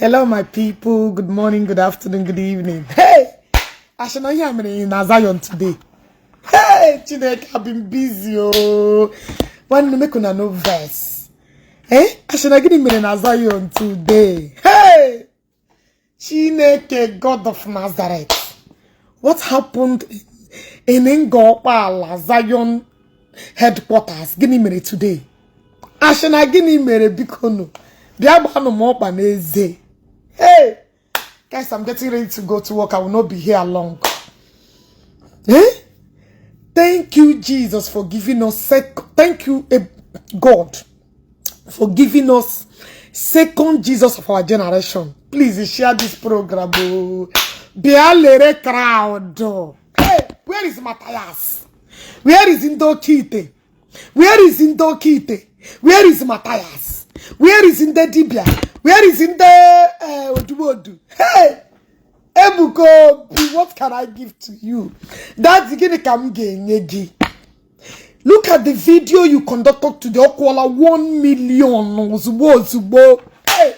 Hello, my people. Good morning, good afternoon, good evening. Hey! Ashana ihe a mere na Zion today. Hey! Chineke, I've been busy. Oh. Nwanne, make una no vex. Eh? Ashana gịnị mere na Zion today? Hey! Chineke, God of Nazareth. What happened in Ngokpala Zion headquarters? Gịnị mere today? Ashana gịnị mere, biko nụ? Bịa gbanụ m ọkpa n'eze. Hey! Guys, I'm getting ready to go to work. I will not be here long. Eh? Thank you, Jesus, for giving us thank you, God, for giving us second Jesus of our generation. Please share this program. Oh. Bịa lere crowd. Hey, where is Matthias? Where is Ndokite? Where is Ndokite? Where is Matthias? Where is Nde Dibia? Where is Nde Odumodu? Hey! Ebuka Obi, what can I give to you? That's gịnị ka m ga-enye gị? Look at the video you conducted to the Okwala 1 million ozugbo ozugbo. Hey!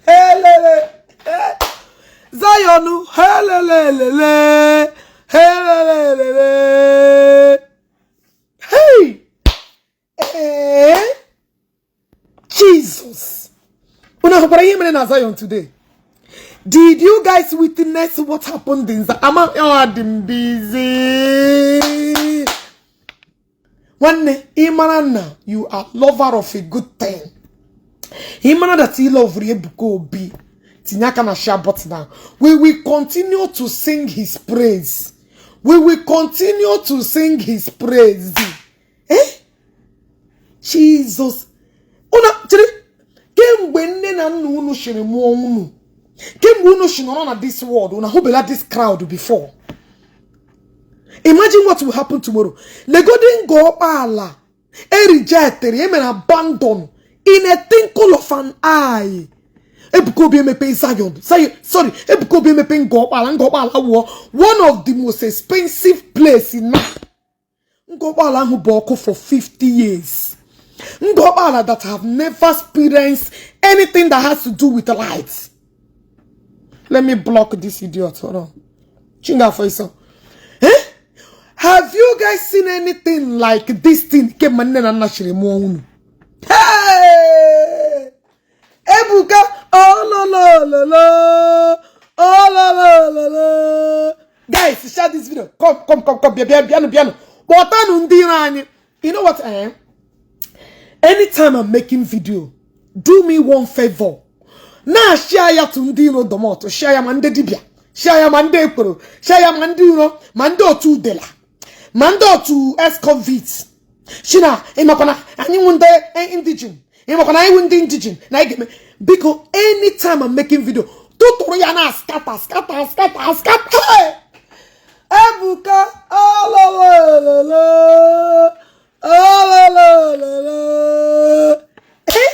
Hey, lele. Hey. Zion, hey, lele, lele. Hey, lele, lele. Hey! Eh? Jesus. Unu hụkwara ihe mere na Zion today? Did you guys witness what happened in Zion? Ama ọ dị m busy. Nwanne, ị mara na you are lover of a good thing. Ị mara that ị love Ebuka Obi. Tinye aka na share button now. We will continue to sing his praise. We will continue to sing his praise. Eh? Jesus. Una chere kemgbe nne na nna unu shiri mụọ unu, kemgbe unu shi nọrọ na this world, unu ahụbela this crowd before. Imagine what will happen tomorrow. Legodi Ngokpala e rejected, e mere abandon in a twinkle of an eye. Ebuka Obi emepe Zion, Zion, sorry, Ebuka Obi emepe Ngokpala. Ngokpala wụ one of the most expensive place na Ngokpala ahụ bụ ọkụ for 50 years. Ngokpala that have never experienced anything that has to do with light. Let me block this idiot. Hold on. Chinga for yourself. Eh? Have you guys seen anything like this thing? Kemgbe nne na nna shiri mụọ unu. Hey! Ebuka, oh lo lo lo lo, oh lo lo lo lo. Guys, share this video. Come, come, come, come. Bịa, bịa, bịanụ, bịanụ. Kpọtanụ ndị iro anyị. You know what? Eh? Anytime I'm making video, do me one favor. Na share ya to ndị iro domot, share ya ma ndị dibịa, share ya ma ndị ekworo, share ya ma ndị iro, ma ndị otu udela, ma ndị otu ex-convicts. Shina, ịmakwana anyị nwu ndị indigene, ịmakwana anyị nwu ndị indigene na anyị ga-eme. Biko, anytime I'm making video, tụtụrụ ya na scatter, scatter, scatter, scatter. Ebuka, ololololo, ololololo. Eh?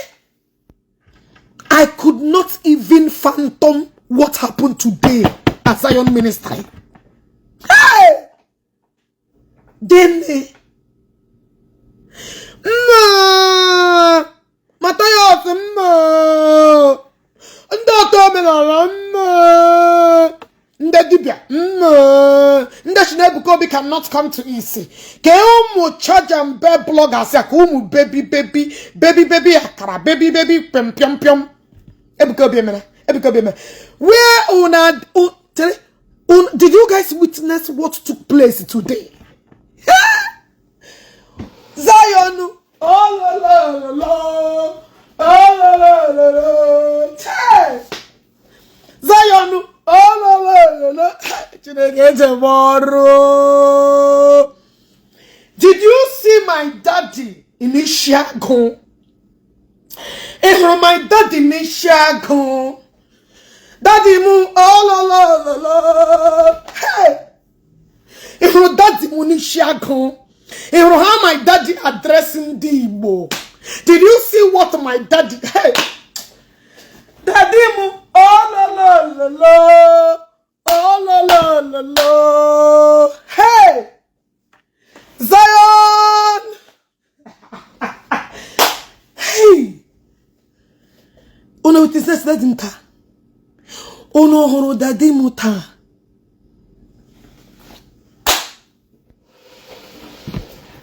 I could not even fathom what happened today at Zion Ministry. Hey! Gịnị? Nna! Mathias, mma! Ndị ọtọ omenala, mma! Ndị dibịa, mma! Ndị si na Ebuka Obi cannot come to isi. Ka ụmụ chajambe bloggers ya, ka ụmụ baby baby baby baby akara baby baby pịm pịọm pịọm. Ebuka Obi emere, Ebuka Obi emere. Where una did you guys witness what took place today? Zion, oh la la la la, oh la la la la, hey! Zion, oh la la la la, Chineke eje m ọrụ. Did you see my daddy in Ishiagu? Ị hụrụ my daddy n'Ishiagu? Daddy mu, oh la la la la, hey! Ị hụrụ daddy mu n'Ishiagu? Ị hụrụ how my daddy address ndị Igbo? Did you see what my daddy, hey! Daddy mu, oh la la la la, oh la la la la, hey! Zion! Hey! Unu witness Business daddy m taa? Unu hụrụ daddy m taa?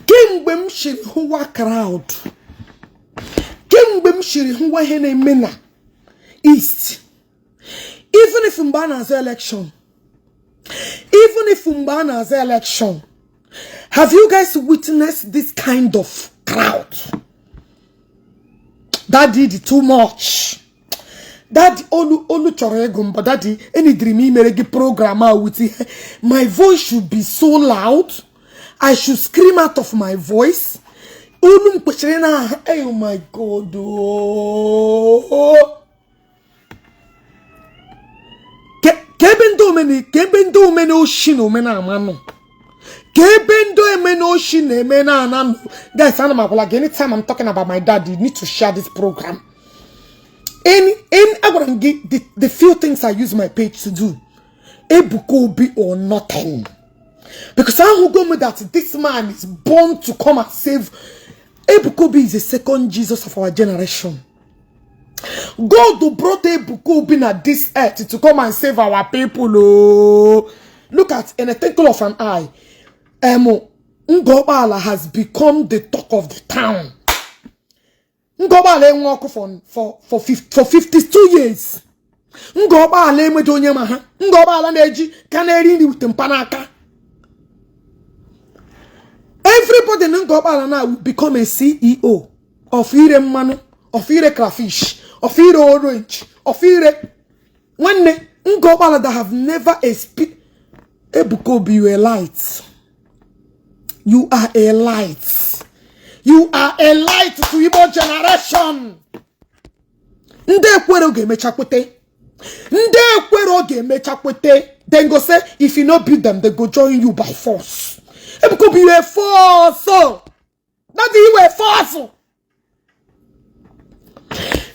Kemgbe m shiri hụwa crowd, kemgbe m shiri hụwa ihe na-eme na East, even if mgbe a na-azọ election, even if mgbe a na-azọ election, have you guys witnessed this kind of crowd? Daddy dị too much. Daddy, olu olu chọrọ ịgụ m, but daddy, enidiri m imere gị program a with ihe. My voice should be so loud, I should scream out of my voice. Olu m kwesịrị na, oh my God, oh. Ka ebe ndị omene, ka ebe ndị omene oshi na omenama nọ, ka ebe ndị omene oshi na-eme na ana nọ. Guys, ana m agwala gị, anytime I'm talking about my dad, you need to share this program. Any agwara m gị, the few things I use my page to do, Ebuka Obi or nothing, because ahụgo m that this man is born to come and save. Ebuka Obi is the second Jesus of our generation. God brought Ebuka Obi na this earth to come and save our people. Oh, look at, in a twinkle of an eye, Ngor Okpala has become the talk of the town. Ngor Okpala enwe ọkụ for 52 years. Ngor Okpala enweghị onye ma ha. Ngor Okpala na-eji ka na-eri nri wute mpanaka. Everybody in Ngor Okpala now will become a CEO of ire mmanụ, of ire crayfish, of ire orange, of ire nwanne. Ngor Okpala that have never experienced. Ebuka Obi, you a light. You are a light. You are a light to Igbo generation. Ndị ekwere ga-emecha kwete. Ndị ekwere ga-emecha kwete. Then go say, if you no build them, they go join you by force. Ebuka Obi, you a force. Daddy, you a force.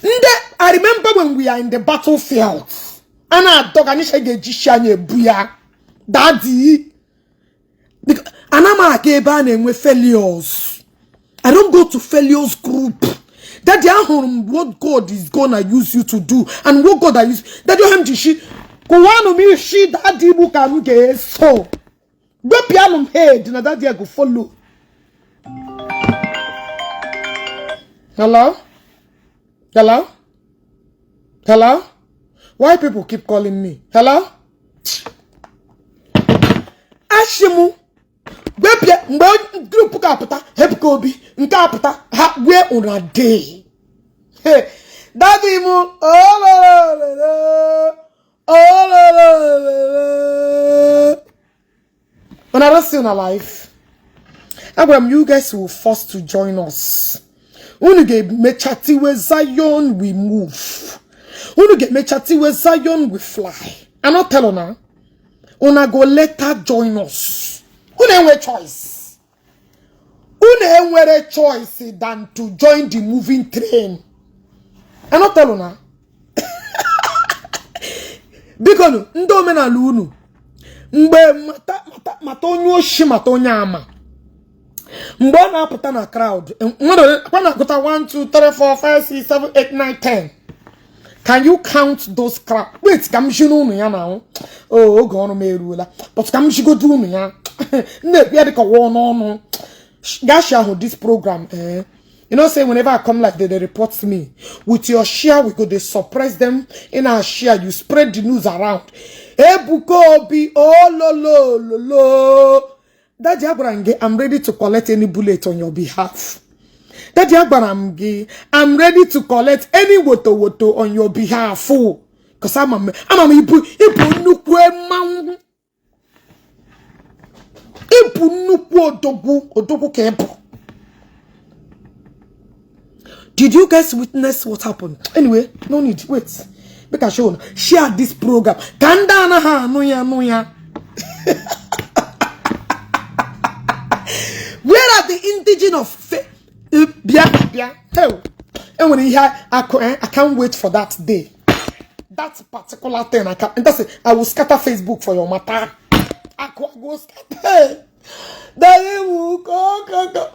Ndị, I remember when we are in the battlefield. A na-adọga anyị ga-eji shi anyị ebu ya. Daddy, ana m aga ebe a na-enwe failures. I don't go to failures group. Daddy, ahụrụ m what God is gonna use you to do and what God use. Daddy, ohe m ji shi kụwanụ m isi daddy bụ ka m ga-eso. Gwepịanụ m head na daddy, I go follow. Hello? Hello? Hello? Why people keep calling me? Hello? Ashimu gwepịa mgbe group ka apụta Ebuka Obi nke apụta ha wee una dey. Daddy mu, ololololo, ololololo. Una don see una life. Agwara m, you guys will force to join us. Unu ga-emecha tiwe, "Zion we move." Unu ga-emecha tiwe, "Zion we fly." I no tell una. Una go later join us. Unu enwe choice. Unu enwere choice than to join the moving train. I no tell una. Biko nu, ndị omenala unu, mgbe mata mata mata onye oshi, mata onye ama mgbe ọ na-apụta na crowd mmadụ akwa na-agụta 1 2 3 4 5 6 7 8 9 10. Can you count those crowd? Wait, ka m jiri unu ya na oh, oge ọrụ m eruola, but ka m jigodo unu ya m na-ekwu ya dịka ọwụọ n'ọnụ. Gaa share ahụ this program, eh? You know say whenever I come like they report me. With your share, we go they suppress them in our share. You spread the news around. Ebuka Obi, oh lo lo lo lo. Daddy, agwara m gị, I'm ready to collect any bullet on your behalf. Daddy, agwara m gị, I'm ready to collect any woto woto on your behalf. Oh, because I'm a ibu ibu nnukwu mmanwụ. Ibu nnukwu odogwu, odogwu ka ịbụ. Did you guys witness what happened? Anyway, no need. Wait. Make I show you. Share this program. Ka ndị anaghị anụ ya anụ ya. Where are the indigenous of Bịa, bịa. Hey. Enwere ihe akụ, eh? I can't wait for that day. That particular thing, I can't. That's it. I will scatter Facebook for your matter. Akụ, I go scatter. Daddy will go, go, go.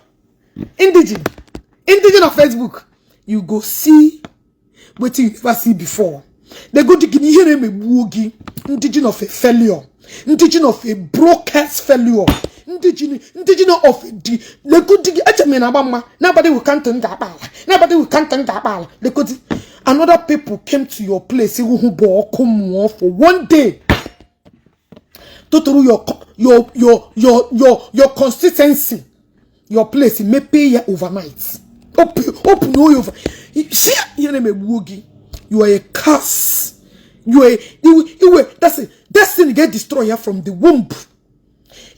Indigene. Indigene of Facebook. You go see Wetin you never see before. Legodi gị na ihe na-emegbuo gị. Indigene of a failure, indigene of a broke failure, indigene of the. Legodi gị, eche m na agba mma na-agbado iwu kantị m ga-akpa ala, na-agbado iwu kantị m ga-akpa ala. Legodi, another people came to your place, ihu bụ ọkụ mmụọ for one day, totoro your constituency, your place, mepee ya overnight, open, open oyo over. See ihe na-emegbuo gị. You are a curse. You are iwe. That's it. Destiny get destroy ya from the womb.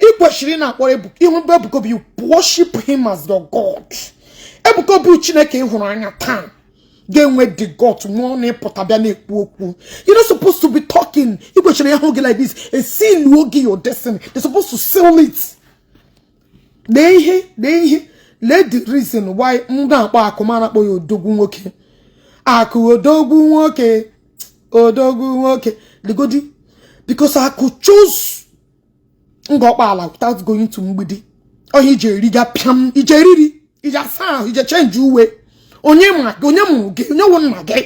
Ị kwesịrị na-akpọrọ Ebuka ihu mgbe Ebuka Obi, you worship him as your God. Ebuka Obi, Chineke ị hụrụ anya taa ga-enwe the gut nwụọ na ịpụta bịa na-ekwu okwu. You're not supposed to be talking. Ị kwesịrị ịhụ gị like this, esiluo gị your destiny. They're supposed to seal it. Lee ihe, lee ihe, lee the reason why m na-akpọ akụ m, na-akpọ ya odogwu nwoke, akụ odogwu nwoke, odogwu nwoke. Legodi, because akụ chose Ngọkpala without going to mgbidi ọhịa. Ije eriga pịam, ije eriri, ije asa ahụ, ije change uwe. Onye ma gị? Onye mụrụ gị? Onye wụ nna gị?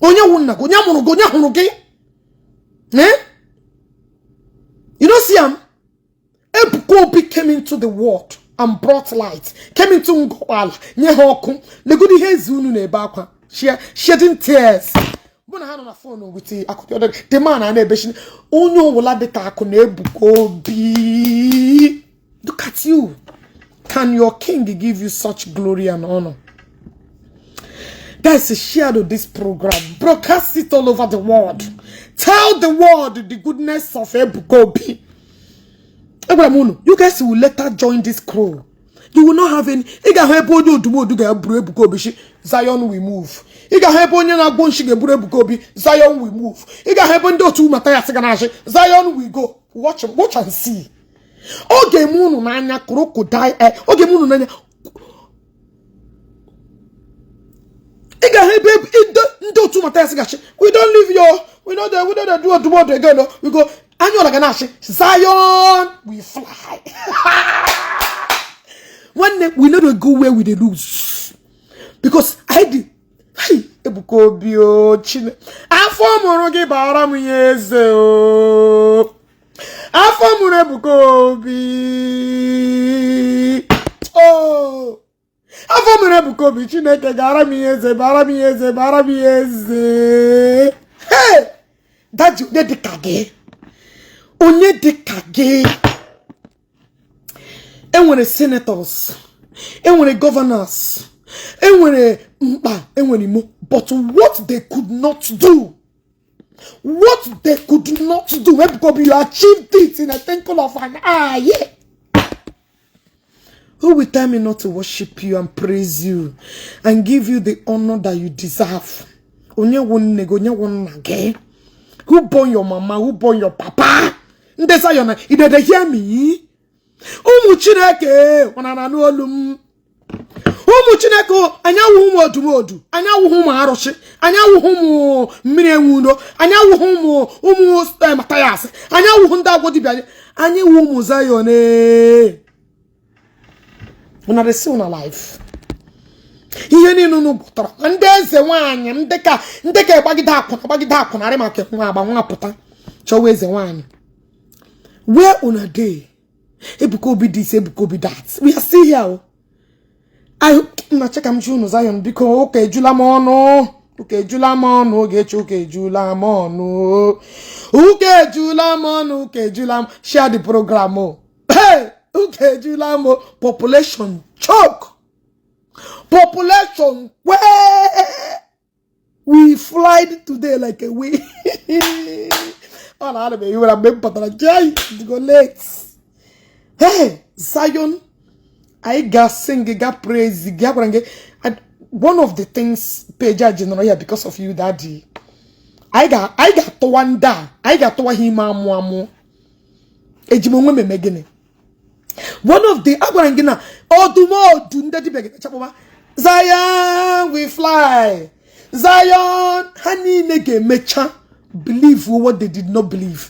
Onye wụ nna gị? Onye mụrụ gị? Onye hụrụ gị? Eh, you no see am? Ebuka Obi came into the world and brought light, came into Ngọkpala, nye ha ọkụ. Legodi ihe ezi unu na-ebe akwa, shedding tears mụ na ha nọ na phone with akụ. The man a na-ebechi onye ọbụla dịka akụ na Ebuka Obi. Look at you. Can your king give you such glory and honor? Guys, share this program, broadcast it all over the world. Tell the world the goodness of Ebuka Obi. Agwara m unu, you guys will later join this crew. You will not have any. Ị ga-ahụ ebe onye odumodu ga-eburu Ebuka Obi shi "Zion we move". Ị ga-ahụ ebe onye na-agbọ nshi ga-eburu Ebuka Obi, "Zion we move". Ị ga-ahụ ebe ndị otu Mathias ga na-achị, "Zion we go". Watch, watch and see. Ọ ga-eme unu n'anya crocodile. Ọ ga-eme unu n'anya. Ị ga-ahụ ebe ndị otu Mathias ga-achị, "We don't live yo, we don't dey do odumodu again o, we go." Anya ọla ga na-achị, "Zion we fly." Nwanne, we no dey go where we dey lose because I dị. Hey, Ebuka Obi o, Chine afọ mụrụ gị bara m ya eze o. Afọ mụrụ Ebuka Obi o, afọ mụrụ Ebuka Obi, Chineke gara m ihe eze, bara m ihe eze, bara m ihe eze. Hey, daddy, onye dịka gị? Onye dịka gị? Enwere senators, enwere governors, enwere mkpa, enwere imo, but what they could not do, what they could not do, Ebuka Obi, you achieved it in a twinkle of an eye. Who will tell me not to worship you and praise you and give you the honor that you deserve? Onye wụ nne gị? Onye wụ nna gị? Who born your mama? Who born your papa? Ndị Zion, you dey hear me? Ụmụ Chineke, ọ na olu m? Ụmụ Chineke, anyị awụghị ụmụ odumodu, anyị awụghị ụmụ arụsị, anyị awụghị ụmụ mmiri enwe udo, anyị awụghị ụmụ Mathias, anyị awụghị ndị agwọ dibịa. Anyị wụ ụmụ Zion. Una dey see una life. Ihe niile unu pụtara ma ndị eze nwaanyị, ndị ka gbagide akwụna, gbagide akwụnarị maka nwa agba nwa pụta chọwa eze nwaanyị. Where una dey? Ebuka Obi this, Ebuka Obi that. We are still here o. I na cheka m chi unu. Zion, biko, ụka ejula m ọnụ, ụka ejula m ọnụ. Ogechi, ụka ejula m ọnụ, ụka ejula m ọnụ, ụka ejula m. Share the program o. Hey, ụka ejula m o. Population choke, population where we fly today like a we. Ọ na-ana m ehiwara mgbe m pụtara jai go late. Hey, Zion, anyị ga-sing, ga praise gị. Agwara m gị, one of the things page a ji nọrọ ya because of you, daddy. Anyị ga-atụwa ndị a, anyị ga-atụwa ha ime amụ amụ. Eji m onwe m eme gịnị? One of the, agwara m gị na ọdụmọdụ ndị dibịa ga-echakpọba "Zion we fly", Zion. Ha niile ga-emecha believe what they did not believe.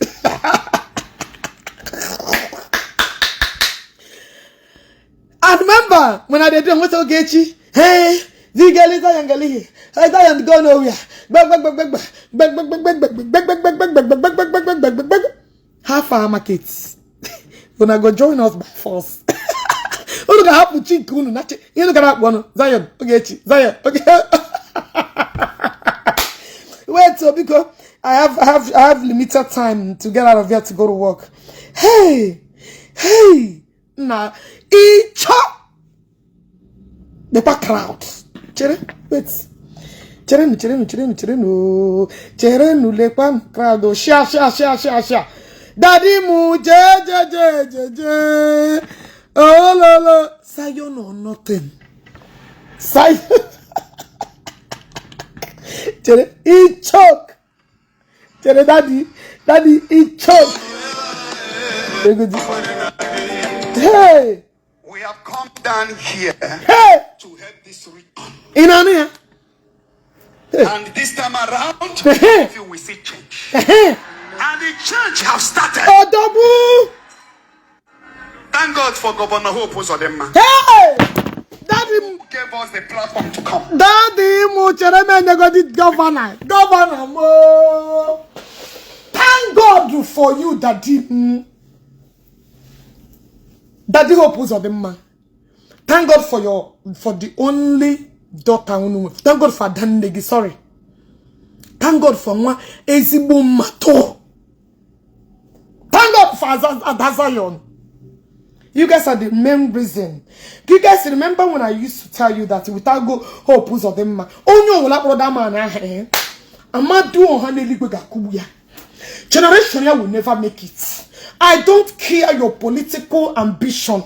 And remember when I did nweta Ogechi, hey, Zigeli Zion gelihi. Zion go nowhere. Gbegbegbegbe. Gbegbegbegbegbegbegbegbegbegbegbegbegbegbegbegbe. Half our markets. Una go join us by force. Unu ga-ahapụ chi nke unu na chi ihe unu gara akpọ ọnụ Zion Ogechi, Zion oge. Wait, so because I have limited time to get out of here to go to work. Hey, hey, na ịchọ the crowd. Chere, wait. Cherenụ, cherenụ, cherenụ, cherenụ, cherenụ, lekwa crowd. O shia shia shia shia shia. Daddy mu je je je je je. Oh lo lo. Zion or nothing. Zion. Chere, he choke. Chere, daddy, daddy, he choke. Hey, We have come down here hey, to help this region. Ị na-anụ ya? And this time around, Hey. you will see change. Hey. And the change have started. Odogwu. Thank God for Governor Hope Uzodinma, Hey, daddy m. who gave us the platform to come. Daddy m, chere m enyegodi governor. Governor mo. Thank God for you, daddy m. Daddy Hope Uzodinma. Thank God for the only daughter unu nwe. Thank God for Adanne gị, sorry. Thank God for nwa ezigbo mmadụ. Thank God for Ada Zion. You guys are the main reason. Do you guys remember when I used to tell you that without go Hope Uzodinma, onye ọbụla kpọrọ that man aha, eh? Amadu ọha n'eluigwe ga-akụgbu ya. Generation ya will never make it. I don't care your political ambition.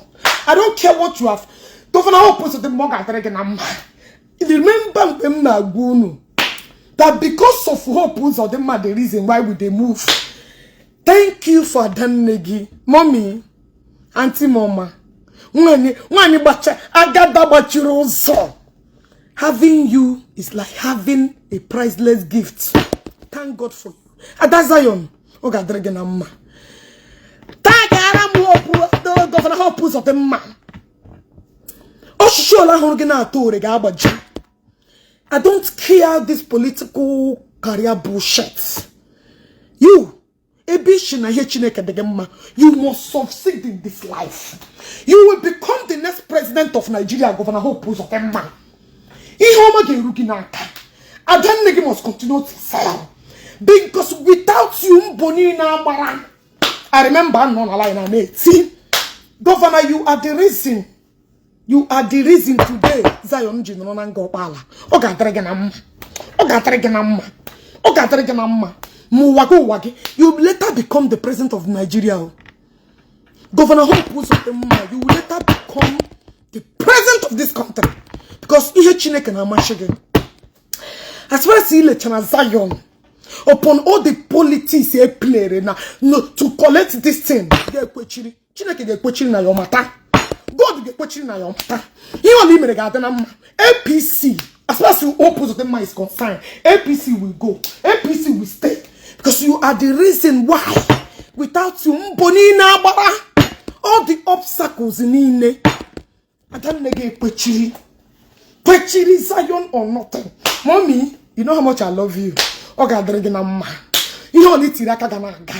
I don't care what you have. Governor Hope Uzodinma, ọ ga-adịrị gị na mma. Remember mgbe m na-agwa unu that because of Hope Uzodinma, the reason why we dey move. Thank you for Adanne gị. Mommy, Aunty Mama. Nwanyị nwanyị gbacha agada gbachiri ụzọ. Having you is like having a priceless gift. Thank God for you. Ada Zion, ọ ga-adịrị gị na mma. Tagara m Hope, Governor Hope Uzodinma. Osisi ole hụrụ gị na-atụ ore ga-agbaji. I don't care this political career bullshit. You, ebe isi na ihe Chineke dị gị mma, you must succeed in this life. You will become the next president of Nigeria, Governor Hope Uzodinma. Ihe ọma ga-eru gị n'aka. Adanne gị must continue to sell. Because without you, mbọ niile agbara. I remember nọ na line na-eti. Governor, you are the reason. You are the reason today Zion ji nọrọ na Ngor Okpala. Ọ ga-adịrị gị na mma. Ọ ga-adịrị gị na mma. Ọ ga-adịrị gị na mma. Ma ụwa gị, ụwa gị. You will later become the president of Nigeria, o. Governor Hope Uzodinma, you will later become the president of this country. Because ihe Chineke na-amasị gị. As far as ilechara Zion, upon all the politics e playere na no, to collect this thing, ga-ekwechiri. Chineke ga-ekwechiri na your matter. God ga-ekwechiri na your matter. Ihe ọla i mere ga-adị na mma. APC, as far as Hope Uzodinma is concerned, APC will go. APC will stay. Because you are the reason why. Without you, mbọ niile agbara. All the obstacles niile. Adanne ga-ekwechiri. Kwechiri, Zion or nothing. Mommy, you know how much I love you. Ọ ga-adịrị gị na mma. Ihe ọla itiri aka ga na-aga.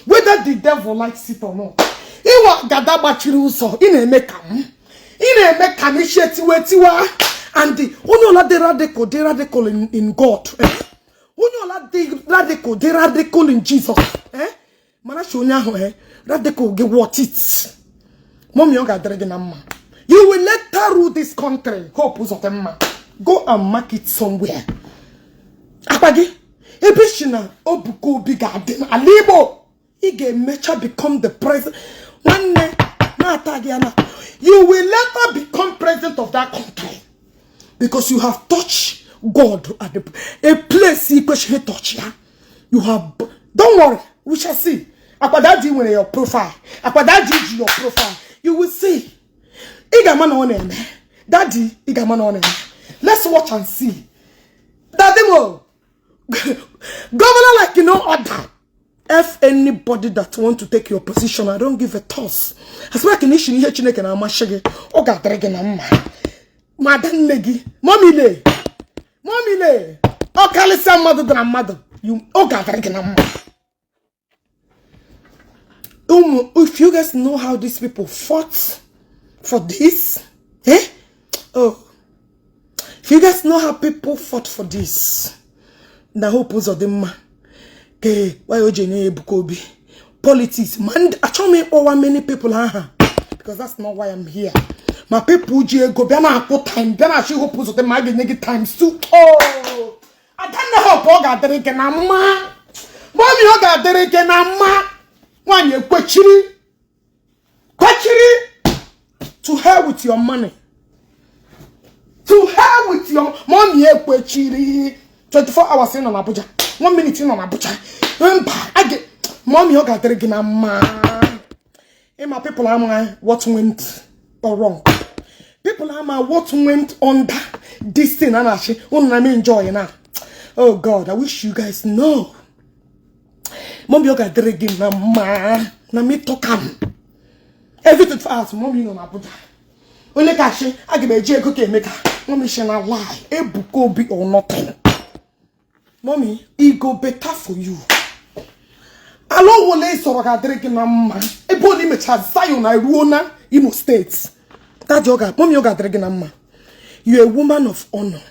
Whether the devil likes it or not. Ịwa gada gbachiri ụzọ, ị na-eme ka m. Ị na-eme ka m isi etiwe tiwa. And onye ọla dị radical dị radical in God. Eh? Onye ọla dị radical dị radical in Jesus. Eh? Mana chi onye ahụ, eh? Radical gị what it. Mommy, ọ ga-adịrị gị na mma. You will later rule this country. Hope Uzodinma. Go and mark it somewhere. Akpa gị, ebe si na Obuka Obi ga-adị n'ala Igbo. Ị ga-emecha become the president. Nwanne, na-ata gị ya na. You will later become president of that country. Because you have touched God at a place ị kwesịghị touch ya. You have, don't worry, we shall see. Akwa daddy nwere your profile. Akwa daddy ji your profile. You will see. Ị ga-ama na ọ na-eme. Daddy, ị ga-ama na ọ na-eme. Let's watch and see. Daddy mo, governor like no other. F anybody that want to take your position, I don't give a toss. As far as ihe Chineke na-amasị gị, ọ ga-adịrị gị na mma. Ma ada nne gị, momile, momile, ọ karịsịa mmadụ dị na mmadụ, ọ ga-adịrị gị na mma. Ụmụ, if you guys know how these people fought for this, eh? Oh, if you guys know how people fought for this, na Hope Uzodimma ke why o ji enye ya Ebuka Obi politics ma achọghị m ịkpọwa many people aha, because that's not why I'm here. Ma people ji ego bịa na-akwụ time, bịa na-achọ Hope Uzodimma, a ga-enye gị times two. Oh, Adanne Hope, ọ ga-adịrị gị na mma. Mommy, ọ ga-adịrị gị na mma. Nwaanyị ekwechiri kwechiri. To hell with your money, to hell with your mommy. Ekwechiri 24 hours ị nọ n'Abuja, 1 minute ị nọ n'Abuja, mba aga. Mommy, ọ ga-adịrị gị na mma. Ịma people ama what went wrong, people ama what went under this thing a na-achị unu na me enjoy na. Oh God, I wish you guys know. Mommy, ọ ga-adịrị gị na mma. Na me talk am, every 24 hours mommy nọ n'Abuja. Onye ka-achị aga m eji ego ka eme ka mommy shi na lie. Ebuka Obi or nothing, mommy, e go better for you. Ala owole sọ̀rọ̀ ga-adịrị gị na mma. Ebe ọ na-emecha Zion na ruo na Imo State. Daddy, ọ ga, mommy, ọ ga-adịrị gị na mma. You a woman of honor,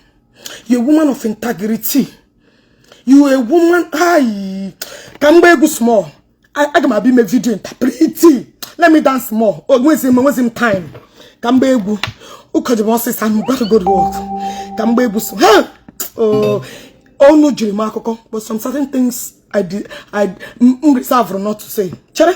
you a woman of integrity, you a woman. Hi, ka m gbaa egwu small. Aga m abịa ime video interpreting. Let me dance small. Onwezi m time ka m gbaa egwu. Ụkọji m ọsịsa, m got to go to work. Ka m gbaa egwu so ha. Oh, ọnụ jiri m akụkọ, but some certain things I did, I m reserve not to say. Chere.